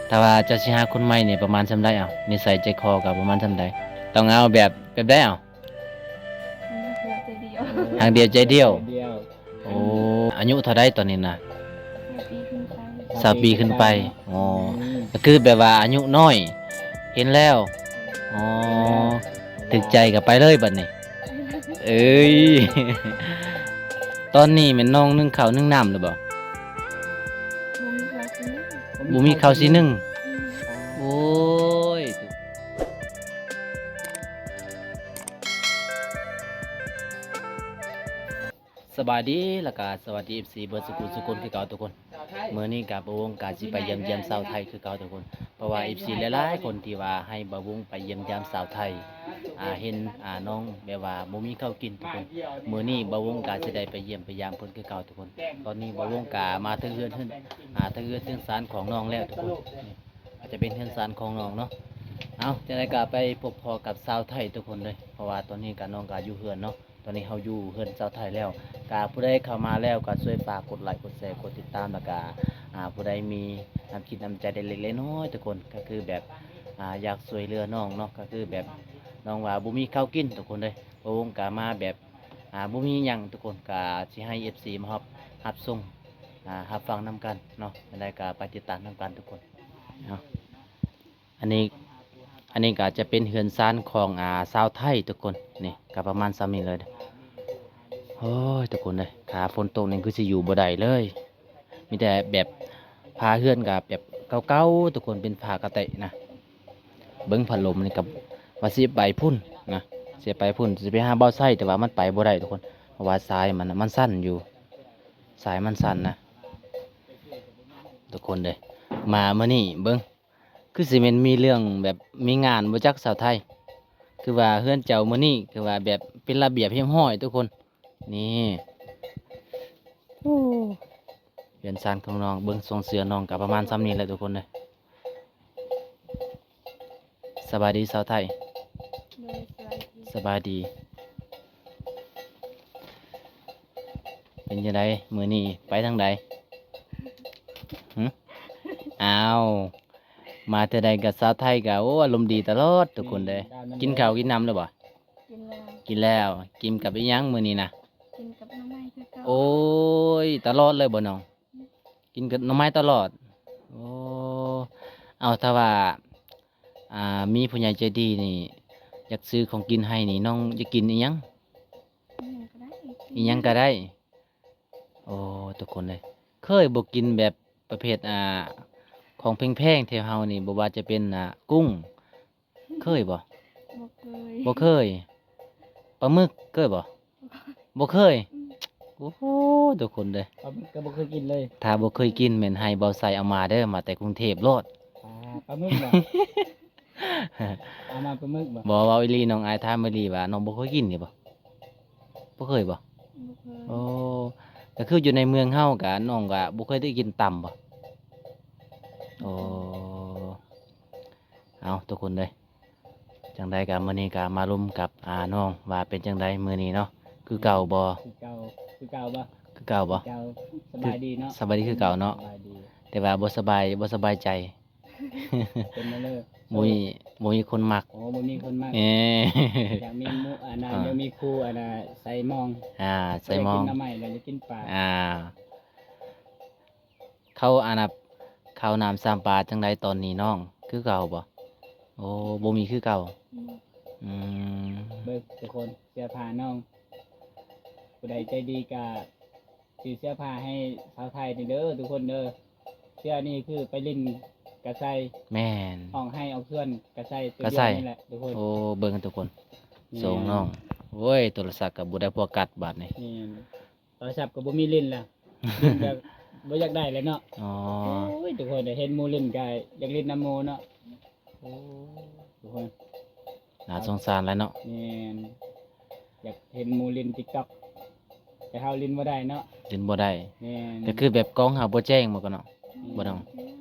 ຖ້າວ່າເຈົ້າຊິຫາຄົນໃໝ່ນີ້ປະມານສ່ຳໃດເອົາ? ນິໄສໃຈຄໍກໍປະມານສ່ຳໃດ? ຕ້ອງເອົາແບບ ແບບໃດເອົາ? ຮັກດຽວໃຈດຽວ ຮັກດຽວໃຈດຽວ. ດຽວ. ໂອ້ ອາຍຸເທົ່າໃດຕອນນີ້ນະ? ຊາວປີຂຶ້ນໄປ. ຊາວປີຂຶ້ນໄປ. ອໍ ອືມ ກໍຄືແບບວ່າອາຍຸນ້ອຍ ເຫັນແລ້ວ. ອໍ ຖືກໃຈກໍໄປເລີຍບັດນີ້. ເອີຍ ຕອນນີ້ແມ່ນນ້ອງໜຶ້ງເຂົ້າໜຶ້ງນ້ຳຫຼືບໍ່? ບໍ່ມີເຂົ້າຊິໜຶ້ງ ບໍ່ມີເຂົ້າຊິໜຶ້ງ. ອືມ ໂອ້ຍ ສະບາຍດີ ແລ້ວກະສະຫວັດດີ ເອັຟຊີ ເບິດສູ່ຜູ້ສູ່ຄົນຄືເກົ່າທຸກຄົນ. ມື້ນີ້ກະບ່າວວົງກະຊິໄປຢ້ຽມຢາມຊາວໄທຄືເກົ່າທຸກຄົນ ເພາະວ່າ ເອັຟຊີ ຫຼາຍໆຄົນທີ່ວ່າໃຫ້ບ່າວວົງໄປຢ້ຽມຢາມຊາວໄທ ອ່າ ເຫັນ ອ່າ ນ້ອງແບບວ່າບໍ່ມີເຂົ້າກິນທຸກຄົນ. ມື້ນີ້ບ່າວວົງກະຊິໄດ້ໄປຢ້ຽມໄປຢາມເພິ່ນຄືເກົ່າທຸກຄົນ. ຕອນນີ້ບ່າວວົງກະມາເຖິງເຮືອນ ເຮືອນ ອ່າ ເຖິງເຮືອນເຖິງຊານຂອງນ້ອງແລ້ວທຸກຄົນ. ນີ້ ອາດຈະເປັນເຮືອນຊານຂອງນ້ອງເນາະ. ເອົາ ຈັ່ງໃດກໍໄປພົບພໍ້ກັບຊາວໄທທຸກຄົນເລີຍ ເພາະວ່າຕອນນີ້ກໍນ້ອງກໍຢູ່ເຮືອນເນາະ. ຕອນນີ້ເຮົາຢູ່ເຮືອນຊາວໄທແລ້ວ ກໍຜູ້ໃດເຂົ້າມາແລ້ວກໍຊ່ວຍຝາກກົດໄລ ກົດແຊ ກົດຕິດຕາມ ແລ້ວກໍ ອ່າ ຜູ້ໃດມີນ້ຳຈິດນ້ຳໃຈເລັກໆນ້ອຍໆທຸກຄົນ ກໍຄືແບບ ອ່າ ຢາກຊ່ວຍເຫຼືອນ້ອງເນາະ ກໍຄືແບບນ້ອງວ່າບໍ່ມີເຂົ້າກິນທຸກຄົນເລີຍ. ບ່າວວົງກໍມາແບບ ອ່າ ບໍ່ມີຫຍັງທຸກຄົນ ກໍຊິໃຫ້ ເອັຟຊີ ມາຮັບ ຮັບຊົມ ອ່າ ຮັບຟັງນຳກັນເນາະ. ຈັ່ງໃດກໍໄປຕິດຕາມນຳກັນທຸກຄົນເນາະ. ອັນນີ້ ອັນນີ້ກໍຈະເປັນເຮືອນຊານຂອງ ອ່າ ຊາວໄທທຸກຄົນ. ນີ້ກໍປະມານສ່ຳນີ້ເລີຍ. ໂອ້ຍ ທຸກຄົນເອີຍ ຖ້າຝົນຕົກນີ້ຄືຊິຢູ່ບໍ່ໄດ້ເລີຍ. ມີແຕ່ແບບຝາເຮືອນກໍແບບເກົ່າໆທຸກຄົນ ເປັນຝາກະແຕະນະ. ເບິ່ງພັດລົມນີ້ກໍວ່າຊິໄປພຸ້ນນະ ຊິໄປພຸ້ນ ຊິໄປຫາບ່າວໄຊ ແຕ່ວ່າມັນໄປບໍ່ໄດ້ທຸກຄົນ ເພາະວ່າສາຍມັນນະ ມັນສັ້ນຢູ່ ສາຍມັນສັ້ນນະ ທຸກຄົນເດີ. ມາມື້ນີ້ເບິ່ງ ຄືຊິແມ່ນມີເລື່ອງແບບມີງານບໍ່ຈັກສາວໄທ ຄືວ່າເຮືອນເຈົ້າມື້ນີ້ຄືວ່າແບບເປັນລະບຽບຮຽບຮ້ອຍທຸກຄົນ. ນີ້ ໂອ້ ເຮືອນຊານຂອງນ້ອງ ເບິ່ງຊົງເສື້ອນ້ອງກໍປະມານສ່ຳນີ້ແຫຼະທຸກຄົນເດີ. ສະບາຍດີສາວໄທ. ໂດຍ ສະບາຍດີ ສະບາຍດີ. ເປັນຈັ່ງໃດມື້ນີ້ ໄປທາງໃດ? ຫຶ? ອ້າວ ມາເທື່ອໃດກໍສາວໄທກໍ ໂອ້ ອາລົມດີຕະຫຼອດທຸກຄົນເດ້. ແມ່ນ ກິນເຂົ້າກິນນ້ຳແລ້ວບໍ່? ກິນແລ້ວ ກິນແລ້ວ. ກິນກັບອີ່ຫຍັງມື້ນີ້ນະ? ກິນກັບໜໍ່ໄມ້ຄືເກົ່າ. ໂອ້ຍ ຕະຫຼອດເລີຍບໍ່ນ້ອງ? ອືມ ກິນກັບໜໍ່ໄມ້ຕະຫຼອດ. ໂອ້ ເອົາ ຖ້າວ່າ ອ່າ ມີຜູ້ໃຫຍ່ໃຈດີນີ້ ຢາກຊື້ຂອງກິນໃຫ້ນີ້ ນ້ອງຢາກກິນອີ່ຫຍັງ? ອີ່ຫຍັງກໍໄດ້ ອີ່ຫຍັງກໍໄດ້. ໂອ້ ທຸກຄົນເອີຍ ເຄີຍບໍ່ກິນແບບປະເພດ ອ່າ ຂອງແພງໆແຖວເຮົານີ້ ບໍ່ວ່າຈະເປັນ ອ່າ ກຸ້ງ ເຄີຍບໍ່? ບໍ່ເຄີຍ ບໍ່ເຄີຍ. ປາໝຶກເຄີຍບໍ່? ບໍ່ເຄີຍ. ອືມ ໂອ້ໂຫ ທຸກຄົນເດີ ປາໝຶກກໍບໍ່ເຄີຍກິນເລີຍ. ຖ້າບໍ່ເຄີຍກິນແມ່ນໃຫ້ບ່າວໄຊເອົາມາເດີ ມາແຕ່ກຸງເທບໂລດ. ອ່າ ປາໝຶກບໍ່? ເອົາມາປາໝຶກບໍ່? ບໍ່ ເວົ້າອີ່ຫຼີ ນ້ອງອາຍຖາມອີ່ຫຼີວ່າ ນ້ອງບໍ່ເຄີຍກິນນີ້ບໍ່? ບໍ່ເຄີຍບໍ່? ບໍ່ເຄີຍ. ໂອ້ ກໍຄືຢູ່ໃນເມືອງເຮົາກະ ນ້ອງກະບໍ່ເຄີຍໄດ້ກິນຕຳບໍ່? ໂອ້ ເອົາ ທຸກຄົນເດີ ຈັ່ງໃດກະມື້ນີ້ກະມາລົມກັບ ອ່າ ນ້ອງວ່າເປັນຈັ່ງໃດມື້ນີ້ເນາະ ຄືເກົ່າບໍ່? ຄືເກົ່າ ຄືເກົ່າບໍ່? ຄືເກົ່າບໍ່? ຄືເກົ່າ. ສະບາຍດີເນາະ? ສະບາຍດີຄືເກົ່າເນາະ? ສະບາຍດີ ແຕ່ວ່າບໍ່ສະບາຍ ບໍ່ສະບາຍໃຈ ເປັນມາເລີຍ ບໍ່ມີ ບໍ່ມີຄົນມັກ. ໂອ້ ບໍ່ມີຄົນມັກ. ເອີ ຢາກມີໝູ່ ອັນນ່າ ອ່າ ຢາກມີຄູ່ ອັນນ່າ ໃສ່ມອງ ອ່າ ໃສ່ມອງ ຢາກກິນໜໍ່ໄມ້ ແລ້ວຢາກກິນປາ ອ່າ. ເຂົ້າ ອັນນ່າ ເຂົ້ານ້ຳຊຳປາຈັ່ງໃດຕອນນີ້ນ້ອງ ຄືເກົ່າບໍ່? ໂອ້ ບໍ່ມີຄືເກົ່າ. ອືມ ອືມ ເບິ່ງທຸກຄົນ ເສື້ອຜ້ານ້ອງ ຜູ້ໃດໃຈດີກະຊື້ເສື້ອຜ້າໃຫ້ສາວໄທນີ້ເດີທຸກຄົນເດີ. ເສື້ອນີ້ຄືໄປຫຼິ້ນກະໃສ່ ແມ່ນ ອອກໄຮ່ອອກສວນກະໃສ່ ກະໃສ່ ໂຕດຽວນີ້ແຫຼະທຸກຄົນ. ໂອ້ ເບິ່ງທຸກຄົນ ແມ່ນ ໂຊງນ້ອງ. ໂອ້ຍ ໂທລະສັບກໍບໍ່ໄດ້ພວກກັດບາດນີ້ ແມ່ນ. ໂທລະສັບກໍບໍ່ມີຫຼິ້ນແລ້ວ ຫຼິ້ນກໍບໍ່ຢາກໄດ້ແລ້ວເນາະ. ອໍ ໂອ້ຍ ທຸກຄົນ ເຫັນໝູ່ຫຼິ້ນກໍຢາກຫຼິ້ນນຳໝູ່ເນາະ. ໂອ້ ທຸກຄົນ ໜ້າສົງສານຫຼາຍເນາະ. ແມ່ນ ຢາກເຫັນໝູ່ຫຼິ້ນຕິກຕັອກ ແຕ່ເຮົາຫຼິ້ນບໍ່ໄດ້ເນາະ ຫຼິ້ນບໍ່ໄດ້. ແມ່ນ ກໍຄືແບບກ້ອງເຮົາບໍ່ແຈ້ງບໍ່ກໍເນາະ. ອືມ ບໍ່ຕ້ອງ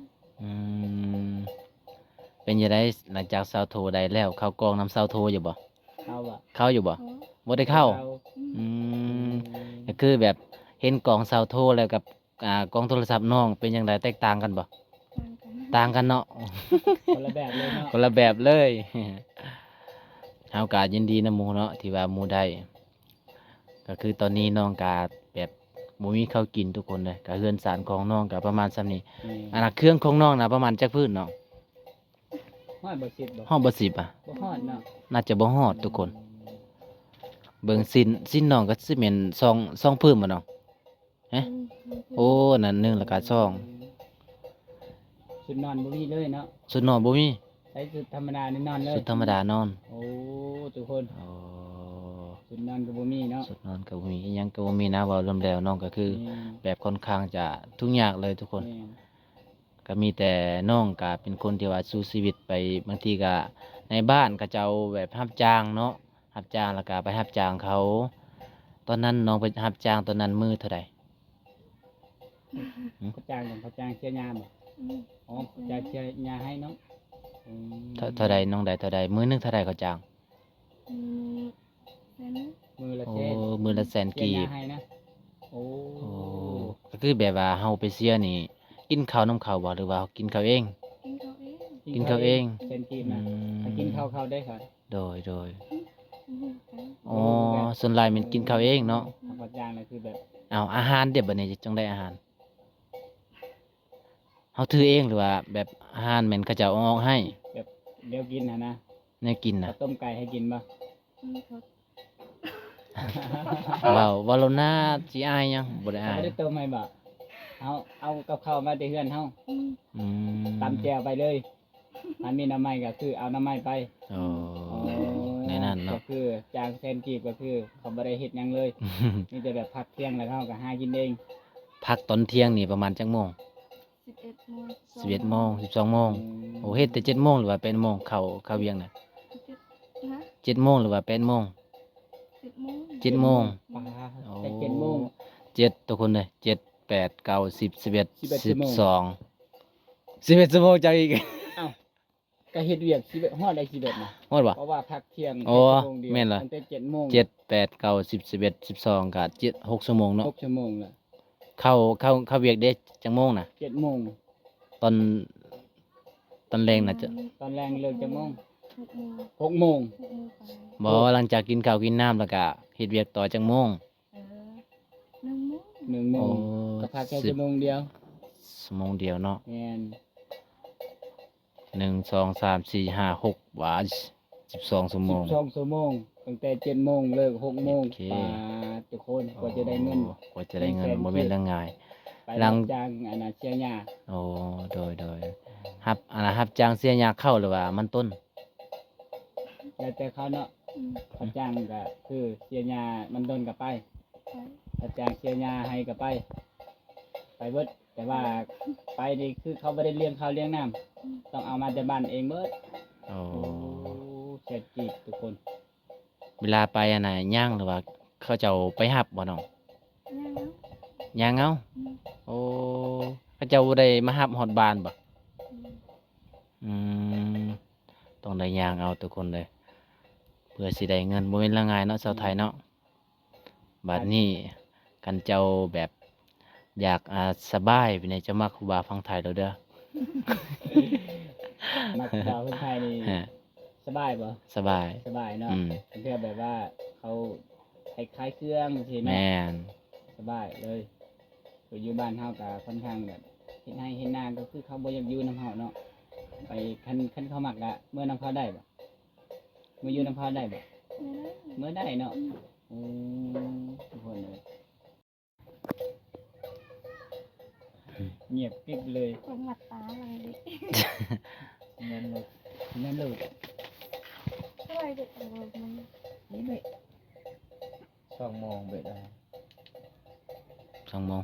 ອືມ ເປັນຈັ່ງໃດ ຫຼັງຈາກສາວໂທໄດ້ແລ້ວ ເຂົ້າກ້ອງນຳສາວໂທຢູ່ບໍ່? ເຂົ້າບໍ່? ເຂົ້າຢູ່ບໍ່? ບໍ່ໄດ້ເຂົ້າ. ອືມ ອືມ ກໍຄືແບບເຫັນກ້ອງສາວໂທແລ້ວກັບ ອ່າ ກ້ອງໂທລະສັບນ້ອງເປັນຈັ່ງໃດ ແຕກຕ່າງກັນບໍ່? ຕ່າງກັນ. ຕ່າງກັນເນາະ ຄົນລະແບບເລີຍເນາະ ຄົນລະແບບເລີຍ. ເຮົາກະຍິນດີນຳໝູ່ເນາະ ທີ່ວ່າໝູ່ໄດ້ ກໍຄືຕອນນີ້ນ້ອງກະແບບບໍ່ມີເຂົ້າກິນທຸກຄົນເລີຍ ກະເຮືອນຊານຂອງນ້ອງກະປະມານສ່ຳນີ້. ແມ່ນ ອັນນ່າ ເຄື່ອງຂອງນ້ອງນະປະມານຈັກພື້ນນ້ອງ? ຮອດບໍ່ສິບບໍ່? ຮອດບໍ່ສິບອະ? ບໍ່ຮອດເນາະ ໜ້າຈະບໍ່ຮອດທຸກຄົນ. ເບິ່ງສິ້ນ ສິ້ນນ້ອງກໍຊິແມ່ນສອງ ສອງຜືນບໍ່ນ້ອງ? ຮະ? ໂອ້ ອັນນັ້ນໜຶ່ງ ແລ້ວກໍສອງ. ຊຸດນອນບໍ່ມີເລີຍເນາະ? ຊຸດນອນບໍ່ມີ. ໃສ່ຊຸດທຳມະດານີ້ນອນເລີຍ? ຊຸດທຳມະດານອນ. ໂອ້ ທຸກຄົນ ໂອ້ ຊຸດນອນກໍບໍ່ມີເນາະ? ຊຸດນອນກໍບໍ່ມີ ອີ່ຫຍັງກໍບໍ່ມີນະ. ເວົ້າລວມແລ້ວນ້ອງກໍຄື ແມ່ນ ແບບຄ່ອນຂ້າງຈະທຸກຍາກເລີຍທຸກຄົນ. ແມ່ນ ກໍມີແຕ່ນ້ອງກໍເປັນຄົນທີ່ວ່າສູ້ຊີວິດໄປ ບາງທີກໍໃນບ້ານເຂົາເຈົ້າແບບຮັບຈ້າງເນາະ ຮັບຈ້າງ ແລ້ວກໍໄປຮັບຈ້າງເຂົາ. ຕອນນັ້ນນ້ອງໄປຮັບຈ້າງຕອນນັ້ນມື້ເທົ່າໃດ? ຫຶ? ຮັບຈ້າງຫຍັງ? ຮັບຈ້າງເສຍຫຍ້າບໍ່? ອືມ ອໍ ຮັບຈ້າງເສຍຫຍ້າໄຮ່ເນາະ. ອືມ ເທົ່າ ເທົ່າໃດນ້ອງໄດ້ເທົ່າໃດ? ມື້ໜຶ່ງເທົ່າໃດເຂົາຈ້າງ? ອືມ ມື້ລະແສນ ມື້ລະແສນ ໂອ້ ມື້ລະແສນກີບ ເສຍຫຍ້າໄຮ່ນະ. ໂອ້ ໂອ້ ກໍຄືແບບວ່າເຮົາໄປເສຍນີ້ ກິນເຂົ້ານຳເຂົາບໍ່ ຫຼືວ່າເຮົາກິນເຂົ້າເອງ? ກິນເຂົ້າເອງ ກິນເຂົ້າເອງ ກິນເຂົ້າເອງ ແສນກີບນະ. ອືມ ຖ້າກິນເຂົ້າເຂົາໄດ້ ໂດຍ ໂດຍ. ອືມ ອໍ ສ່ວນຫຼາຍແມ່ນກິນເຂົ້າເອງເນາະ. ອືມ ຮັບຈ້າງນະຄືແບບ ເອົາ ອາຫານເດ ບັດນີ້ຈັ່ງໄດ້ອາຫານ? ເຮົາຖືເອງ ຫຼືວ່າແບບອາຫານແມ່ນເຂົາເຈົ້າເອົາອອກໃຫ້? ແບບແນວກິນຫັ້ນນະ ແນວກິນນະ. ເຂົາຕົ້ມໄກ່ໃຫ້ກິນບໍ່? ອືມ ເຂົາ ເວົ້າ ເວົ້າໂລດນາ ຊິອາຍຫຍັງ? ບໍ່ໄດ້ອາຍ. ເຂົາບໍ່ໄດ້ຕົ້ມໃຫ້ບໍ່? ເຮົາເອົາກັບເຂົ້າມາແຕ່ເຮືອນເຮົາ. ອືມ ອືມ ຕຳແຈ່ວໄປເລີຍ. ຖ້າມີໜໍ່ໄມ້ກໍຄືເອົາໜໍ່ໄມ້ໄປ. ໂອ້ ອໍ ໃນນັ້ນເນາະ ກໍຄືຈ້າງແສນກີບ ກໍຄືເຂົາບໍ່ໄດ້ເຮັດຫຍັງເລີຍ ມີແຕ່ແບບພັກທ່ຽງແລ້ວເຮົາກໍຫາກິນເອງ. ພັກຕອນທ່ຽງນີ້ປະມານຈັກໂມງ? ສິບເອັດໂມງ ສິບເອັດໂມງ ສິບສອງໂມງ. ອືມ ໂອ້ ເຮັດແຕ່ເຈັດໂມງ ຫຼືວ່າແປດໂມງ ເຂົ້າ ເຂົ້າວຽກນະ? ເຈັດ ຮະ? ເຈັດໂມງ ຫຼືວ່າແປດໂມງ? ເຈັດໂມງ ເຈັດໂມງ. ປາ ໂອ້ ແຕ່ເຈັດໂມງ ເຈັດ ທຸກຄົນເດີ ເຈັດ ແປດ ເກົ້າ ສິບ ສິບເອັດ ສິບເອັດ ສິບສອງ ສິບສອງ ສິບເອັດຊົ່ວໂມງເຈົ້າອີກ. ເອົ້າ ກໍເຮັດວຽກສິບເອັດ ຮອດໄດ້ສິບເອັດນະ. ຮອດບໍ່? ເພາະວ່າພັກທ່ຽງ ໂອ້ ແມ່ນລະ ຕັ້ງແຕ່ເຈັດໂມງ ເຈັດ ແປດ ເກົ້າ ສິບ ສິບເອັດ ສິບສອງ ກໍເຈັດ ຫົກຊົ່ວໂມງເນາະ. ຫົກຊົ່ວໂມງລະ. ເຂົ້າ ເຂົ້າ ເຂົ້າວຽກເດ້ ຈັກໂມງນະ? ເຈັດໂມງ. ຕອນ ຕອນແລງນະ? ຕອນແລງເລີກຈັກໂມງ? ຫົກໂມງ ຫົກໂມງ ຫົກໂມງໄປ. ບໍ່ ຫຼັງຈາກກິນເຂົ້າກິນນ້ຳແລ້ວກະເຮັດວຽກຕໍ່ຈັກໂມງ? ເອີ ໜຶ່ງໂມງ ໜຶ່ງໂມງ. ໂອ້ ກໍພັກແຄ່ຊົ່ວໂມງດຽວ ຊົ່ວໂມງດຽວເນາະ. ແມ່ນ ໜຶ່ງ ສອງ ສາມ ສີ່ ຫ້າ ຫົກ ວ່າ ສິບສອງຊົ່ວໂມງ ສິບສອງຊົ່ວໂມງ ຕັ້ງແຕ່ເຈັດໂມງເລີກຫົກໂມງ. ໂອເຄ ປາດ ທຸກຄົນ ກວ່າຈະໄດ້ເງິນ ໂອ້ ກວ່າຈະໄດ້ເງິນ ໜຶ່ງແສນ ບໍ່ແມ່ນເລື່ອງງ່າຍ. ໄປ ຫຼັງ ຮັບຈ້າງອັນນ່າເສຍຫຍ້າ. ໂອ້ ໂດຍ ໂດຍ ຮັບ ອັນນ່າ ຮັບຈ້າງເສຍຫຍ້າເຂົ້າ ຫຼືວ່າມັນຕົ້ນ? ແລ້ວແຕ່ເຂົາເນາະ. ອືມ ຮັບຈ້າງກໍຄືເສຍຫຍ້າມັນຕົ້ນກໍໄປ ໄປ ຮັບຈ້າງເສຍຫຍ້າໄຮ່ກໍໄປ ໄປເບິດ. ແຕ່ວ່າໄປນີ້ຄືເຂົາບໍ່ໄດ້ລ້ຽງເຂົ້າລ້ຽງນ້ຳ ອືມ ຕ້ອງເອົາມາແຕ່ບ້ານເອງເບິດ. ໂອ້ ໂອ້ ແສນກີບທຸກຄົນ. ເວລາໄປຫັ້ນນະ ຍ່າງ ຫຼືວ່າເຂົາເຈົ້າໄປຮັບບໍ່ນ້ອງ? ຍ່າງເອົາ ຍ່າງເອົາ. ອືມ ໂອ້ ເຂົາເຈົ້າບໍ່ໄດ້ມາຮັບຮອດບ້ານບໍ່? ອືມ ອືມ ຕ້ອງໄດ້ຍ່າງເອົາທຸກຄົນເລີຍ ເພື່ອຊິໄດ້ເງິນ ບໍ່ແມ່ນເລື່ອງງ່າຍເນາະ ຊາວໄທເນາະ. ບາດນີ້ ຄັນເຈົ້າແບບຢາກ ອ່າ ສະບາຍແບບນີ້ ເຈົ້າມັກຄູບາຝັ່ງໄທໂລດເດີ. ມັກຄູບາຝັ່ງໄທນີ້ ຮະ ສະບາຍບໍ່? ສະບາຍ ສະບາຍເນາະ. ອືມ ບາງເທື່ອແບບວ່າເຂົາໃຫ້ຂາຍເຄື່ອງຊີ້ເນາະ. ແມ່ນ ສະບາຍເລີຍ. ຢູ່ບ້ານເຮົາກໍຄ່ອນຂ້າງແບບເຮັດໄຮ່ເຮັດນາ ກໍຄືເຂົາບໍ່ຢາກຢູ່ນຳເຮົາເນາະ. ໄປ ຄັນ ຄັນເຂົາມັກກະເມືອນຳເຂົາໄດ້ບໍ່? ມາຢູ່ນຳເຂົາໄດ້ບໍ່? ເມືອໄດ້ ເມືອໄດ້ເນາະ. ອືມ ໂອ້ ທຸກຄົນເອີຍ ງຽບກຣິບເລີຍ. ເພິ່ນຫວັດຕາລະເດ. ແມ່ນໂລດ ແມ່ນໂລດ. ເທົ່າໃດເດ? ເອີ ມັນ ນີ້ເດ ສອງໂມງເບິດແລ້ວ ສອງໂມງ.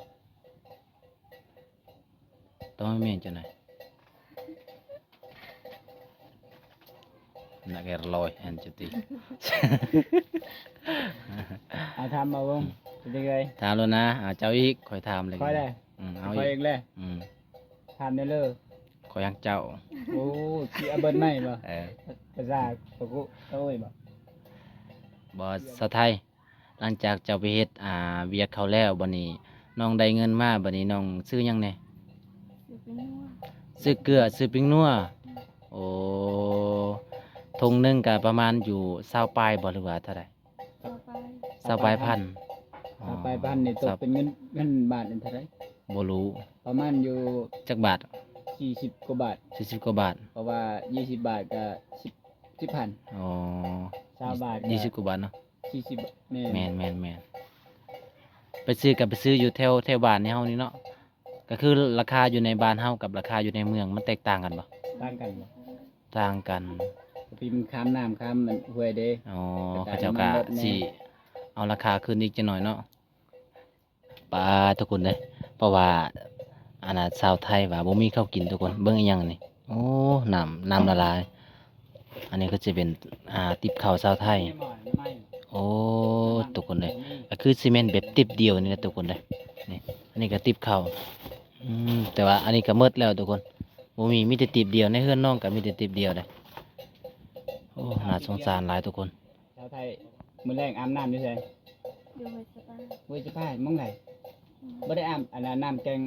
ຕ້ອງໃຫ້ແມ່ນເຈົ້ານະ ນັກເອລອຍແອນເຈຕີ. ເອົາ ຖາມມາເບິ່ງ ເປັນຈັ່ງໃດ? ຖາມໂລດນະ. ເອົາ ເຈົ້າອີກ ຂ້ອຍຖາມເລີຍ. ຂ້ອຍແຫຼະ. ອືມ ເອົາ ຂ້ອຍອີກແຫຼະ. ອືມ ຖາມແດ່ເລີ. ຂ້ອຍຮັກເຈົ້າ. ໂອ້ ຊິເອົາເບີດໃໝ່ບໍ່? ເອີ ພາສາປະກຸ ໂອ້ຍ ບໍ່ ບໍ່ ສາວໄທ. ຫຼັງຈາກເຈົ້າໄປເຮັດ ອ່າ ວຽກເຂົາແລ້ວ ບັດນີ້ນ້ອງໄດ້ເງິນມາ ບັດນີ້ນ້ອງຊື້ຫຍັງແດ່? ຊື້ແປ້ງນົວ. ຊື້ເກືອ ຊື້ປີ້ງນົວ. ໂອ້ ຖົງໜຶ່ງກະປະມານຢູ່ຊາວປາຍບໍ່ ຫຼືວ່າເທົ່າໃດ? ຊາວປາຍ ຊາວປາຍພັນ. ອໍ ຊາວປາຍພັນນີ້ຕົກເປັນເງິນ ເງິນບາດນີ້ເທົ່າໃດ? ບໍ່ຮູ້. ປະມານຢູ່ ຈັກບາດ? ສີ່ສິບກວ່າບາດ. ສີ່ສິບກວ່າບາດ. ເພາະວ່າ ຊາວ ຊາວບາດກະ ສິບ ສິບພັນ. ອໍ ຊາວບາດກະ ຊາວ ຊາວກວ່າບາດເນາະ. ສີ່ສິບ ແມ່ນ ແມ່ນໆໆ ໄປຊື້ກະໄປຊື້ຢູ່ແຖວ ແຖວບ້ານໃນເຮົານີ້ເນາະ. ກະຄືລາຄາຢູ່ໃນບ້ານເຮົາກັບລາຄາຢູ່ໃນເມືອງມັນແຕກຕ່າງກັນບໍ່? ຕ່າງກັນ. ຕ່າງກັນ. ທີ່ມັນຂ້າມນ້ຳຂ້າມຫ້ວຍເດ້. ອໍ ເຂົາເຈົ້າກະຊິເອົາລາຄາຂຶ້ນອີກຈັກໜ້ອຍເນາະ. ປາ ທຸກຄົນເອີຍ ເພາະວ່າ ອັນນ່າ ຊາວໄທວ່າບໍ່ມີເຂົ້າກິນ ທຸກຄົນ. ເບິ່ງອີ່ຫຍັງນີ້? ໂອ້ ນ້ຳ ນ້ຳລະລາຍ. ອັນນີ້ກໍຈະເປັນ ອ່າ ຕິບເຂົ້າຊາວໄທ. ໂອ້ ທຸກຄົນເອີຍ ກໍຄືຊິແມ່ນແບບຕິບດຽວນີ້ແຫຼະ ທຸກຄົນເອີຍ. ນີ້ ອັນນີ້ກໍຕິບເຂົ້າ. ອືມ ແຕ່ວ່າອັນນີ້ກໍໝົດແລ້ວ ທຸກຄົນ. ບໍ່ມີ ມີແຕ່ຕິບດຽວ. ໃນເຮືອນນ້ອງກໍມີແຕ່ຕິບດຽວເດ້. ໂອ້ ໜ້າສົງສານຫຼາຍ ທຸກຄົນ. ຊາວໄທ ມື້ແລງອາບນ້ຳຢູ່ໃສ? ຢູ່ຫ້ວຍສະປາ. ຫ້ວຍສະປາ ໝ່ອງໃດ? ອືມ ບໍ່ໄດ້ອາບ ອັນນັ້ນ ນ້ຳແກ່ງ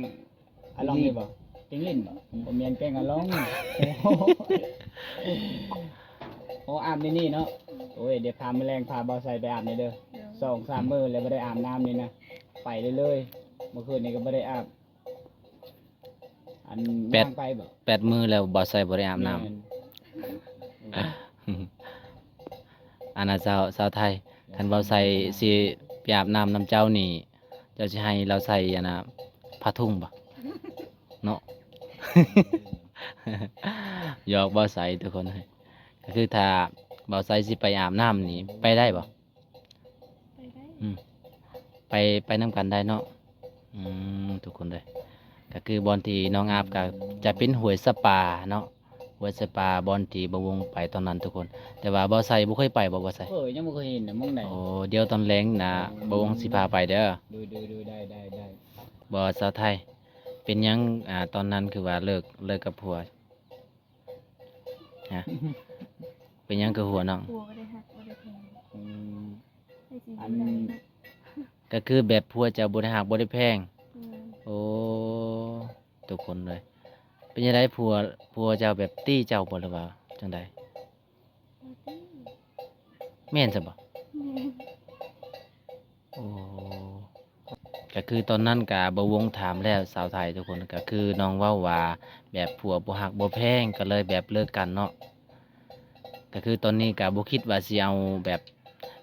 ອະລອງນີ້ບໍ່? ແກ່ງລິ້ນບໍ່? ບໍ່ແມ່ນແກ່ງອະລອງ. ໂອ້ ອາບໃນນີ້ເນາະ. ໂອ້ຍ ດຽວພາ ມື້ແລງພາບ່າວໄຊໄປອາບແດ່ເດີ. ສອງສາມມື້ແລ້ວບໍ່ໄດ້ອາບນ້ຳນີ້ນະ ໄປເລີຍ. ເມື່ອຄືນນີ້ກໍບໍ່ໄດ້ອາບ. ອັນ ແປດ ຍ່າງໄປບໍ່? ແປດມື້ແລ້ວບ່າວໄຊບໍ່ໄດ້ອາບນ້ຳ. ແມ່ນ. ອັນນ່າ ຊາວ ຊາວໄທ ຄັນບ່າວໄຊຊິໄປອາບນ້ຳນຳເຈົ້ານີ້ ເຈົ້າຊິໃຫ້ລາວໃສ່ ອັນນ່າ ຜ້າຖົງບໍ່? ເນາະ. ຫຍອກບ່າວໄຊ ທຸກຄົນເອີຍ. ກໍຄືຖ້າບ່າວໄຊຊິໄປອາບນ້ຳນີ້ ໄປໄດ້ບໍ່? ໄປໄດ້. ອືມ ໄປ ໄປນຳກັນໄດ້ເນາະ. ອືມ ທຸກຄົນເອີຍ ກໍຄືບ່ອນທີ່ນ້ອງອາບກໍຈະເປັນຫ້ວຍສະປາເນາະ. ຫ້ວຍສະປາ ບ່ອນທີ່ບ່າວວົງໄປຕອນນັ້ນ ທຸກຄົນ. ແຕ່ວ່າບ່າວໄຊບໍ່ເຄີຍໄປບໍ່ ບ່າວໄຊ? ເອີ ຍັງບໍ່ເຄີຍເຫັນນະ ໝ່ອງໃດ. ໂອ້ ດຽວຕອນແລງນະ ອືມ ບ່າວວົງຊິພາໄປເດີ. ໂດຍໆໆ ໄດ້ໆໆ. ບໍ່ ຊາວໄທ ເປັນຫຍັງ ອ່າ ຕອນນັ້ນຄືວ່າເລີກ ເລີກກັບຜົວ? ຮະ ເປັນຫຍັງຄືຫົວນ້ອງ? ຜົວບໍ່ໄດ້ຮັກບໍ່ໄດ້ແພງ. ອືມ ໃຊ້ຊີວິດ ອັນ ໄດ້ເນາະ. ກໍຄືແບບຜົວເຈົ້າບໍ່ໄດ້ຮັກບໍ່ໄດ້ແພງ. ແມ່ນ. ໂອ້ ທຸກຄົນເອີຍ ເປັນຈັ່ງໃດ ຜົວ ຜົວເຈົ້າແບບຕີເຈົ້າບໍ່ ຫຼືວ່າຈັ່ງໃດ? ບໍ່ຕີ. ແມ່ນຊະບໍ່? ແມ່ນ. ໂອ້ ກໍຄືຕອນນັ້ນກະບ່າວວົງຖາມແລ້ວ ຊາວໄທ ທຸກຄົນ ກໍຄືນ້ອງເວົ້າວ່າແບບຜົວບໍ່ຮັກບໍ່ແພງ ກໍເລີຍແບບເລີກກັນເນາະ. ກໍຄືຕອນນີ້ກະບໍ່ຄິດວ່າຊິເອົາແບບ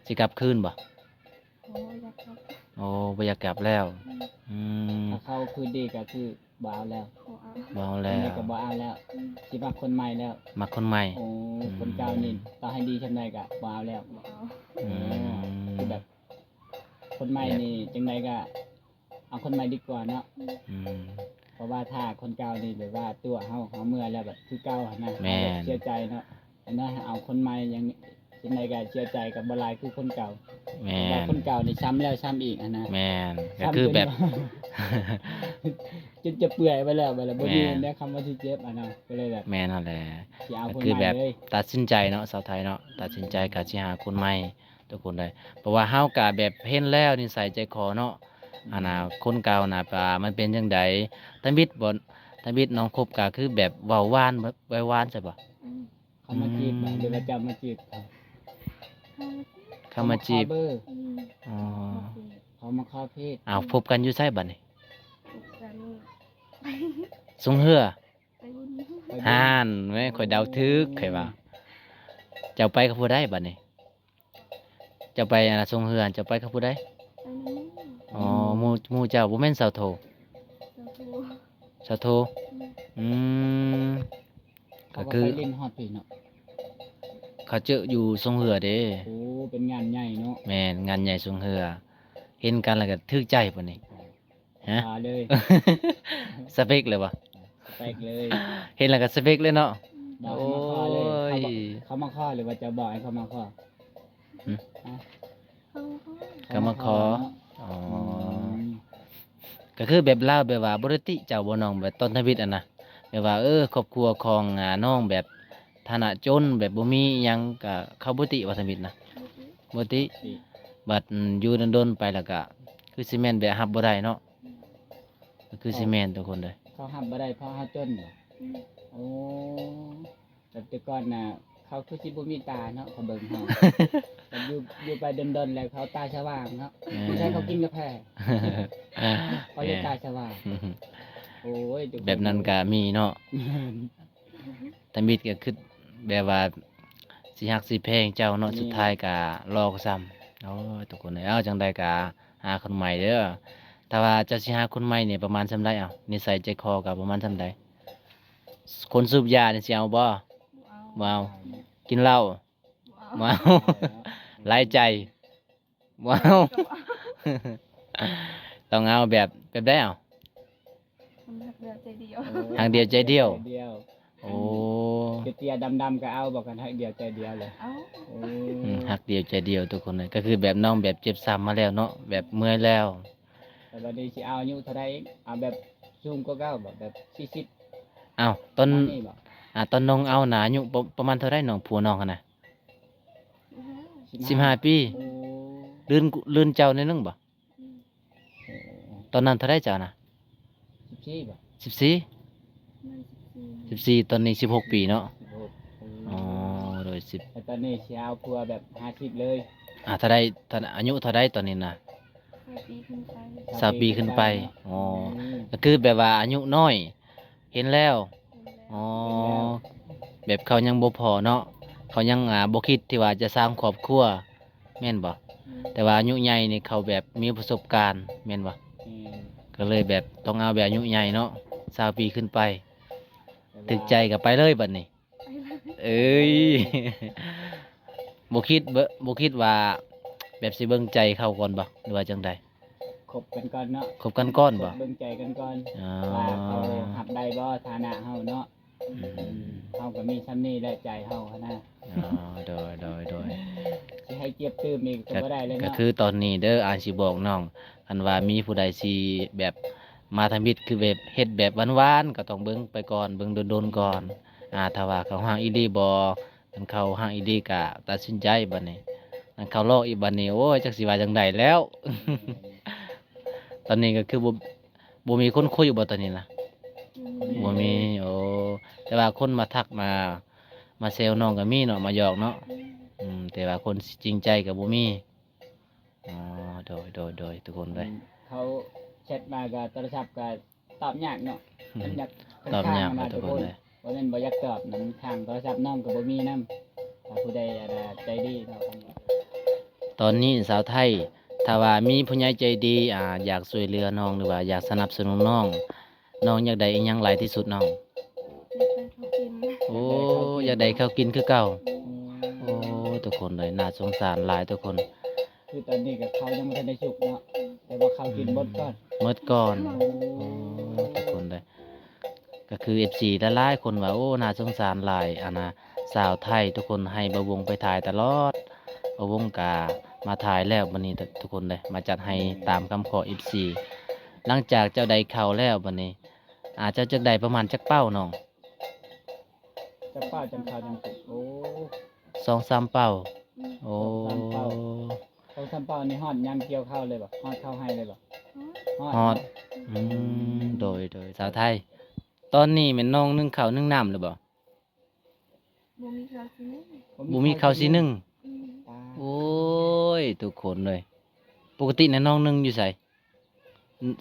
ຊິກັບຄືນບໍ່? ໂອ້ ຢາກກັບ. ໂອ້ ບໍ່ຢາກກັບແລ້ວ. ອືມ ອືມ ຖ້າເຂົາຄືນດີກໍຄືບໍ່ເອົາແລ້ວ. ບໍ່ເອົາ. ບໍ່ເອົາແລ້ວ. ຈັ່ງໃດກໍບໍ່ເອົາແລ້ວ. ອືມ ຊິມັກຄົນໃໝ່ແລ້ວ. ມັກຄົນໃໝ່. ໂອ້ ອືມ ຄົນເກົ່ານີ້ຕໍ່ໃຫ້ດີສ່ຳໃດກໍບໍ່ເອົາແລ້ວ. ບໍ່ເອົາ. ອືມ ຄືແບບ ຄົນໃໝ່ນີ້ຈັ່ງໃດກໍເອົາຄົນໃໝ່ດີກວ່າເນາະ. ອືມ ເພາະວ່າຖ້າຄົນເກົ່ານີ້ແບບວ່າຕົວະເຮົາ ເຮົາເມື່ອແລ້ວແບບຄືເກົ່າຫັ້ນນະ. ແມ່ນ. ເຮົາເສຍໃຈເນາະ. ອັນນັ້ນເອົາຄົນໃໝ່ ຫຍັງຈັ່ງໃດກໍເສຍໃຈກໍບໍ່ຫຼາຍຄືຄົນເກົ່າ. ແມ່ນ. ແຕ່ວ່າຄົນເກົ່ານີ້ຊ້ຳແລ້ວຊ້ຳອີກຫັ້ນນະ. ແມ່ນ. ຊ້ຳ ກໍຄືແບບ ຈົນ ຈົນຈະເປື່ອຍໄປແລ້ວ ແບບວ່າບໍ່ມີ ແມ່ນ ແນວຄຳວ່າຊິເຈັບຫັ້ນນະ. ກໍເລີຍແບບ ແມ່ນຫັ້ນແຫຼະ. ຊິເອົາຄົນໃໝ່ເລີຍ. ກໍຄືແບບຕັດສິນໃຈເນາະ ຊາວໄທເນາະ ຕັດສິນໃຈກໍຊິຫາຄົນໃໝ່ ທຸກຄົນເອີຍ. ເພາະວ່າເຮົາກະແບບເຫັນແລ້ວນິໄສໃຈຄໍເນາະ ອືມ ອັນນ່າ ຄົນເກົ່ານະ ວ່າມັນເປັນຈັ່ງໃດ? ທຳອິດບໍ່ ທຳອິດນ້ອງຄົບກະຄືແບບເວົ້າຫວານ ເວົ້າຫວານໃຊ່ບໍ່? ອືມ ເຂົາມາຈີບບໍ່ ອືມ ຫຼືວ່າເຈົ້າມາຈີບເຂົາ? ເຂົາມາຈີບ. ເຂົາມາຈີບ. ເຂົາມາຂໍເບີ. ອືມ ອໍ ເຂົາມາຂໍເຟສ. ອ້າວ ພົບກັນຢູ່ໃສບັດນີ້? ພົບກັນ ສົງເຮືອ. ໄປບຸນ. ຫັ້ນແມ່ນ ຂ້ອຍເດົາຖືກ ຂ້ອຍວ່າ. ເຈົ້າໄປກັບຜູ້ໃດບັດນີ້? ເຈົ້າໄປ ອັນນ່າ ສົ່ງເຮືອ ເຈົ້າໄປກັບຜູ້ໃດ? ໄປນຳໝູ່. ອໍ ໝູ່ ໝູ່ເຈົ້າ ບໍ່ແມ່ນສາວໂທ? ສາວໂທ. ສາວໂທ. ອືມ ອືມ ກໍຄືເຂົາກໍໄປຫຼິ້ນຮອດພີ້ເນາະ ເຂົາເຈີຢູ່ສົ່ງເຮືອເດ້. ໂອ້ ເປັນງານໃຫຍ່ເນາະ. ແມ່ນ ງານໃຫຍ່ສົ່ງເຮືອ ເຫັນກັນແລ້ວກໍຖືກໃຈປານນີ້. ຮະ? ມາເລີຍ. ສະເປັກເລີຍບໍ່? ສະເປັກເລີຍ. ເຫັນແລ້ວກໍສະເປັກເລີຍເນາະ. ບອກໃຫ້ມາຂໍເລີຍ. ໂອ້ຍ ເຂົາບອກ ເຂົາມາຂໍ ຫຼືວ່າເຈົ້າບອກໃຫ້ເຂົາມາຂໍ? ຫຶ? ຮະ? ເຂົາມາຂໍ. ເຂົາມາຂໍເນາະ. ອໍ ອືມ ກໍຄືແບບລາວແບບວ່າບໍ່ໄດ້ຕິເຈົ້າບໍ່ນ້ອງ ແບບຕອນທຳອິດຫັ້ນນະ ແບບວ່າ ເອີ ຄອບຄົວຂອງ ອ່າ ນ້ອງແບບຖານະຈົນ ແບບບໍ່ມີອີ່ຫຍັງ ກໍເຂົາບໍ່ຕິວ່າທຳອິດນະ? ບໍ່ຕິ. ບໍ່ຕິ. ບັດ ອືມ ຢູ່ດົນໆໄປແລ້ວກໍຄືຊິແມ່ນແບບຮັບບໍ່ໄດ້ເນາະ. ອືມ ກໍຄືຊິແມ່ນທຸກຄົນເດີ. ເຂົາຮັບບໍ່ໄດ້ເພາະເຮົາຈົນບໍ? ໂອ້ ແບບແຕ່ກ່ອນນະ ເຂົາຄືຊິບໍ່ມີຕາເນາະ ເຂົາເບິ່ງເຮົາ ແບບຢູ່ ຢູ່ໄປດົນໆ ແລ້ວເຂົາຕາສະຫວ່າງເນາະ ເອີ ຜູ້ຊາຍເຂົາກິນກາແຟ ເຂົາເລີຍຕາສະຫວ່າງ. ໂອ້ຍ ແບບນັ້ນກະມີເນາະ ແມ່ນ ທຳອິດກໍຄິດແບບວ່າຊິຮັກຊິແພງເຈົ້າເນາະ ແມ່ນ ສຸດທ້າຍກໍຫຼໍ່ກວ່າຊ້ຳ. ໂອ້ຍ ທຸກຄົນເອີຍ ເອົາ ຈັ່ງໃດກໍຫາຄົນໃໝ່ເດີ. ຖ້າວ່າເຈົ້າຊິຫາຄົນໃໝ່ນີ້ປະມານສ່ຳໃດ? ເອົາ ນິໄສໃຈຄໍກໍປະມານສ່ຳໃດ? ຄົນສູບຢານີ້ຊິເອົາບໍ່? ບໍ່ເອົາ ບໍ່ເອົາ. ກິນເຫຼົ້າ? ບໍ່ເອົາ ບໍ່ເອົາ. ຫຼາຍໃຈ? ບໍ່ເອົາ. ຕ້ອງເອົາແບບ ແບບໃດເອົາ? ຄົນຮັກດຽວໃຈດຽວ. ໂອ້ ຮັກດຽວໃຈດຽວ. ໃຈດຽວ. ໂອ້ ເຕີຍໆ ດຳໆ ກໍເອົາບໍ່? ຄັນຮັກດຽວໃຈດຽວເລີຍ. ເອົາ. ໂອ້ ອືມ ຮັກດຽວໃຈດຽວ ທຸກຄົນເອີຍ ກໍຄືແບບນ້ອງແບບເຈັບຊ້ຳມາແລ້ວເນາະ ແບບເມື່ອຍແລ້ວ. ແຕ່ບັດນີ້ຊິເອົາອາຍຸເທົ່າໃດອີກ? ເອົາແບບສູງກວ່າເກົ່າບໍ່? ແບບສີ່ສິບ. ອ້າວ ຕອນ ປະມານນີ້ບໍ່? ອ່າ ຕອນນ້ອງເອົານະ ອາຍຸປະ ປະມານເທົ່າໃດ ນ້ອງ ຜົວນ້ອງຫັ້ນນະ? ສິບຫ້າ ສິບຫ້າປີ. ໂອ້ ລື່ນ ລື່ນເຈົ້າໜ້ອຍໜຶ່ງບໍ່? ອືມ ໂອ້ ຕອນນັ້ນເທົ່າໃດເຈົ້ານະ? ສິບສີ່ບໍ່? ສິບສີ່? ປະມານສິບສີ່ ສິບສີ່ ຕອນນີ້ສິບຫົກປີເນາະ. ສິບຫົກ. ໂອ້ ອໍ ໂດຍ ສິບ ແລ້ວຕອນນີ້ຊິເອົາຜົວແບບຫ້າສິບເລີຍ. ອ່າ ເທົ່າໃດ ເທົ່າ ອາຍຸເທົ່າໃດຕອນນີ້ນະ? ຊາວປີຂຶ້ນໄປ. ຊາວປີຂຶ້ນໄປ. ອໍ ອືມ ກໍຄືແບບວ່າອາຍຸນ້ອຍ ເຫັນແລ້ວ. ອໍ ແບບເຂົາຍັງບໍ່ພໍເນາະ ເຂົາຍັງ ອ່າ ບໍ່ຄິດທີ່ວ່າຈະສ້າງຄອບຄົວ ແມ່ນບໍ່? ອືມ ແຕ່ວ່າອາຍຸໃຫຍ່ນີ້ເຂົາແບບມີປະສົບການ ແມ່ນບໍ່? ແມ່ນ. ກໍເລີຍແບບຕ້ອງເອົາແບບອາຍຸໃຫຍ່ເນາະ ຊາວປີຂຶ້ນໄປ. ຖືກໃຈກໍໄປເລີຍບັດນີ້. ເອີຍ ບໍ່ຄິດ ບໍ່ຄິດວ່າແບບຊິເບິ່ງໃຈເຂົາກ່ອນບໍ່ ຫຼືວ່າຈັ່ງໃດ? ຄົບກັນກ່ອນເນາະ. ຄົບກັນກ່ອນບໍ່? ເບິ່ງໃຈກັນກ່ອນ. ອໍ ວ່າເຂົາຮັບໄດ້ບໍ່ ຖານະເຮົາເນາະ. ອືມ ເຮົາກໍມີສ່ຳນີ້ແຫຼະ ໃຈເຮົາຫັ້ນນະ. ອໍ ໂດຍ ໂດຍ ໂດຍ. ຊິໃຫ້ຈຽບຕື່ມອີກກໍບໍ່ໄດ້ເລີຍເນາະ. ກໍຄືຕອນນີ້ເດີ ອ້າຍຊິບອກນ້ອງ ຄັນວ່າມີຜູ້ໃດຊິແບບມາທຳອິດ ຄືແບບເຮັດແບບຫວານໆ ກໍຕ້ອງເບິ່ງໄປກ່ອນ ເບິ່ງດົນໆກ່ອນ. ອ່າ ຖ້າວ່າເຂົາຮັກອີ່ຫຼີບໍ່ ຄັນເຂົາຮັກອີ່ຫຼີກະຕັດສິນໃຈບັດນີ້. ຄັນເຂົາຫຼອກອີກບັດນີ້ ໂອ້ຍ ຈັກຊິວ່າຈັ່ງໃດແລ້ວ. ຕອນນີ້ກໍຄືບໍ່ ບໍ່ມີຄົນຄຸຍຢູ່ບໍ່ຕອນນີ້ນະ? ອືມ ບໍ່ມີ. ໂອ້ ແຕ່ວ່າຄົນມາທັກມາ ມາແຊວນ້ອງກໍມີເນາະ ມາຫຍອກເນາະ. ອືມ ອືມ ແຕ່ວ່າຄົນຊິຈິງໃຈກໍບໍ່ມີ. ອໍ ໂດຍ ໂດຍ ໂດຍ ທຸກຄົນເອີຍ. ເຂົາແຊັດມາກໍໂທລະສັບກໍຕອບຍາກເນາະ. ອືມ ມັນຢາກ ຕອບຍາກເນາະ ທຸກຄົນເອີຍ. ບໍ່ແມ່ນບໍ່ຢາກຕອບນຳ ທາງໂທລະສັບນ້ອງກໍບໍ່ມີນຳ. ຖ້າຜູ້ໃດ ອັນນ່າ ໃຈດີເນາະ ຕອນນີ້ສາວໄທ ຖ້າວ່າມີຜູ້ໃຫຍ່ໃຈດີ ອ່າ ຢາກຊ່ວຍເຫຼືອນ້ອງ ຫຼືວ່າຢາກສະໜັບສະໜູນນ້ອງ ນ້ອງຢາກໄດ້ອີ່ຫຍັງຫຼາຍທີ່ສຸດນ້ອງ? ຢາກໄດ້ເຂົ້າກິນ. ໂອ້ ຢາກໄດ້ເຂົ້າກິນຄືເກົ່າ. ອືມ ໂອ້ ທຸກຄົນເອີຍ ໜ້າສົງສານຫຼາຍທຸກຄົນ. ຄືຕອນນີ້ກໍເຂົ້າຍັງບໍ່ທັນໄດ້ສຸກເນາະ ແຕ່ວ່າເຂົ້າກິນໝົດກ່ອນ. ໝົດກ່ອນ. ໂອ້ ໂອ້ ທຸກຄົນເອີຍ ກໍຄືເອັຟຊີຫຼາຍໆຄົນວ່າ ໂອ້ ໜ້າສົງສານຫຼາຍ ອັນນ່າ ສາວໄທ ທຸກຄົນໃຫ້ບ່າວວົງໄປຖ່າຍຕະຫຼອດ ບ່າວວົງກະມາຖ່າຍແລ້ວ ບັດນີ້ທຸກຄົນເອີຍ ມາຈັດໃຫ້ຕາມຄຳຂໍເອັຟຊີ. ຫຼັງຈາກເຈົ້າໄດ້ເຂົ້າແລ້ວບັດນີ້ ອ່າ ເຈົ້າຈັກໄດ້ປະມານຈັກເປົ້ານ້ອງ? ຈັກເປົ້າຈັ່ງເຂົ້າຈັ່ງສຸກ? ໂອ້ ສອງສາມເປົ້າ. ອືມ ໂອ້ ສອງສາມເປົ້າ ສອງສາມເປົ້ານີ້ຮອດຍາມກ່ຽວເຂົ້າເລີຍບໍ່? ຮອດເຂົ້າໄຮ່ເລີຍບໍ່? ຮອດ ຮອດ. ອືມ ອືມ ໂດຍ ໂດຍ ສາວໄທ ຕອນນີ້ແມ່ນນ້ອງໜຶ້ງເຂົ້າໜຶ້ງນ້ຳແລ້ວບໍ່? ບໍ່ມີເຂົ້າຊິໜຶ້ງ. ບໍ່ມີເຂົ້າຊິໜຶ້ງ. ອືມ ໂອ້ຍ ທຸກຄົນເອີຍ ປົກກະຕິນະນ້ອງໜຶ້ງຢູ່ໃສ?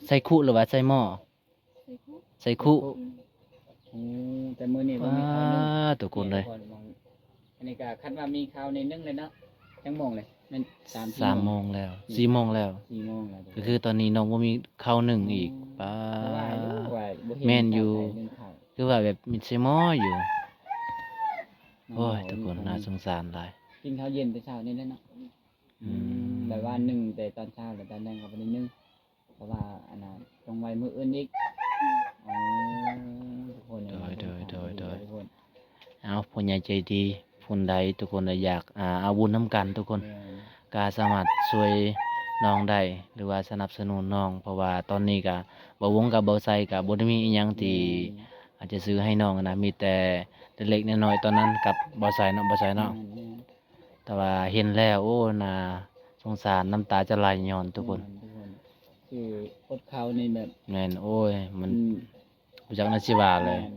ໃສ່ຄຸ ຫຼືວ່າໃສ່ໝໍ້? ໃສ່ຄຸ ໃສ່ຄຸ. ອືມ ໂອ້ ແຕ່ມື້ນີ້ບໍ່ມີເຂົ້າໜຶ້ງ. ອ້າ ທຸກຄົນເອີຍ ອັນນີ້ກໍຄັນວ່າມີເຂົ້ານີ້ໜຶ້ງເລີຍເນາະ. ຈັກໂມງເລີຍ? ແມ່ນ ສາມ ສາມໂມງແລ້ວ ສີ່ໂມງແລ້ວ ສີ່ໂມງແລ້ວ. ກໍຄືຕອນນີ້ນ້ອງບໍ່ມີເຂົ້າໜຶ້ງອີກ. ອໍ ປ້າ ແມ່ນຢູ່ ຄືວ່າແບບມີແຕ່ໝໍ້ຢູ່. ໂອ້ຍ ທຸກຄົນ ໜ້າສົງສານຫຼາຍ. ກິນເຂົ້າເຢັນແຕ່ເຊົ້ານີ້ແຫຼະເນາະ. ອືມ ອືມ ແບບວ່າໜຶ້ງແຕ່ຕອນເຊົ້າ ແລ້ວຕອນແລງກໍບໍ່ໄດ້ໜຶ້ງ ເພາະວ່າ ອັນນ່າ ຕ້ອງໄວ້ມື້ອື່ນອີກ. ອໍ ທຸກຄົນ ໂດຍ ໂດຍ ໂດຍ ທຸກຄົນ. ເອົາ ຜູ້ໃຫຍ່ໃຈດີຜູ້ໃດ ທຸກຄົນໃດຢາກ ອ່າ ເອົາບຸນນຳກັນ ທຸກຄົນ ແມ່ນ ກໍສາມາດຊ່ວຍນ້ອງໄດ້ ຫຼືວ່າສະໜັບສະໜູນນ້ອງ ເພາະວ່າຕອນນີ້ກໍ ບ່າວວົງກັບບ່າວໄຊກໍບໍ່ໄດ້ມີອີ່ຫຍັງທີ່ ແມ່ນ ອາດຈະຊື້ໃຫ້ນ້ອງນະ ມີແຕ່ເລັກໆນ້ອຍໆຕອນນັ້ນກັບບ່າວໄຊເນາະ ບ່າວໄຊເນາະ. ແມ່ນ ແມ່ນ. ແຕ່ວ່າເຫັນແລ້ວ ໂອ້ ໜ້າສົງສານ ນ້ຳຕາຈະໄຫຼຍ້ອນ ທຸກຄົນ ແມ່ນ ທຸກຄົນ. ຄືອົດເຂົ້ານີ້ແບບ ແມ່ນ ໂອ້ຍ ມັນ ອືມ ບໍ່ຈັກແນວຊິວ່າເລີຍ. ແມ່ນ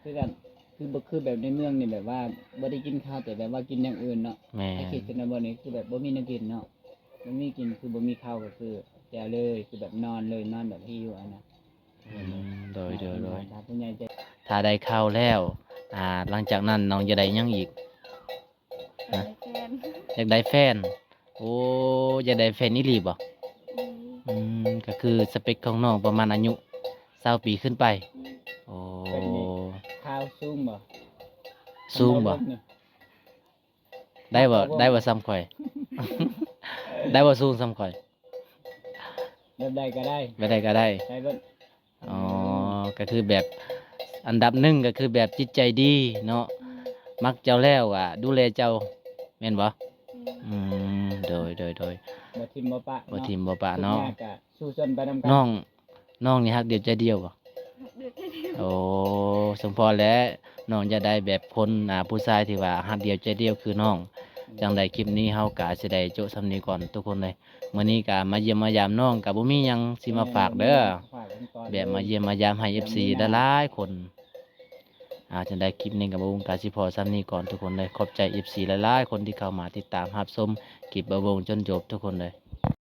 ຄືກັນ ຄືບໍ່ຄືແບບໃນເມືອງນີ້ ແບບວ່າບໍ່ໄດ້ກິນເຂົ້າ ແຕ່ແບບວ່າກິນຢ່າງອື່ນເນາະ. ແມ່ນ ຖ້າເຂດຊົນນະບົດນີ້ຄືແບບບໍ່ມີແນວກິນເນາະ ບໍ່ມີກິນ ຄືບໍ່ມີເຂົ້າ ກໍຄືແຕ່ເລີຍ ຄືແບບນອນເລີຍ ນອນແບບຫິວຫັ້ນນະ. ອືມ ໂດຍ ໂດຍ ໂດຍ ຖ້າຜູ້ໃຫຍ່ໃຈ ຖ້າໄດ້ເຂົ້າແລ້ວ ອ່າ ຫຼັງຈາກນັ້ນນ້ອງຢາກໄດ້ຫຍັງອີກ? ຮະ? ຢາກໄດ້ແຟນ ໂອ້ ຢາກໄດ້ແຟນອີ່ຫຼີບໍ່? ອືມ ອືມ ກໍຄືສະເປັກຂອງນ້ອງປະມານອາຍຸຊາວປີຂຶ້ນໄປ. ອືມ ໂອ້ ແບບນີ້ ຂາວສູງບໍ່? ສູງບໍ່? ໄດ້ບໍ່? ໄດ້ບໍ່ສ່ຳຂ້ອຍ? ໄດ້ບໍ່ສູງສ່ຳຂ້ອຍ? ແບບໃດກໍໄດ້ ແບບໃດກໍໄດ້ ໄດ້ເບິດ. ອໍ ອືມ ກໍຄືແບບອັນດັບໜຶ່ງກໍຄືແບບຈິດໃຈດີເນາະ ອືມ ມັກເຈົ້າແລ້ວກໍດູແລເຈົ້າ ແມ່ນບໍ່? ແມ່ນ ອືມ ໂດຍ ໂດຍ ໂດຍ ບໍ່ຖິ້ມບໍ່ປະເນາະ ບໍ່ຖິ້ມບໍ່ປະເນາະ ທຸກຍາກກໍສູ້ຊົນໄປນຳກັນ. ນ້ອງ ນ້ອງນີ້ຮັກດຽວໃຈດຽວບໍ່? ຮັກດຽວໃຈດຽວ. ໂອ້ ສົມພໍແຫຼະ ນ້ອງຢາກໄດ້ແບບຄົນ ອ່າ ຜູ້ຊາຍທີ່ວ່າຮັກດຽວໃຈດຽວຄືນ້ອງ. ອືມ ຈັ່ງໃດຄລິບນີ້ເຮົາກໍຊິໄດ້ໂຈະສ່ຳນີ້ກ່ອນທຸກຄົນເລີຍ. ມື້ນີ້ກໍມາຢ້ຽມມາຢາມນ້ອງ ກໍບໍ່ມີຫຍັງຊິມາຝາກເດີ ແມ່ນ ແບບມາຢ້ຽມມາຢາມໃຫ້ເອັຟຊີຫຼາຍໆຄົນ. ອ່າ ຈັ່ງໃດຄລິບນີ້ກໍບໍ່ວຸ້ງກໍຊິພໍສ່ຳນີ້ກ່ອນທຸກຄົນເລີຍ. ຂອບໃຈເອັຟຊີຫຼາຍໆຄົນທີ່ເຂົ້າມາຕິດຕາມຮັບຊົມຄລິບບ່າວວົງຈົນຈົບທຸກຄົນເລີຍ.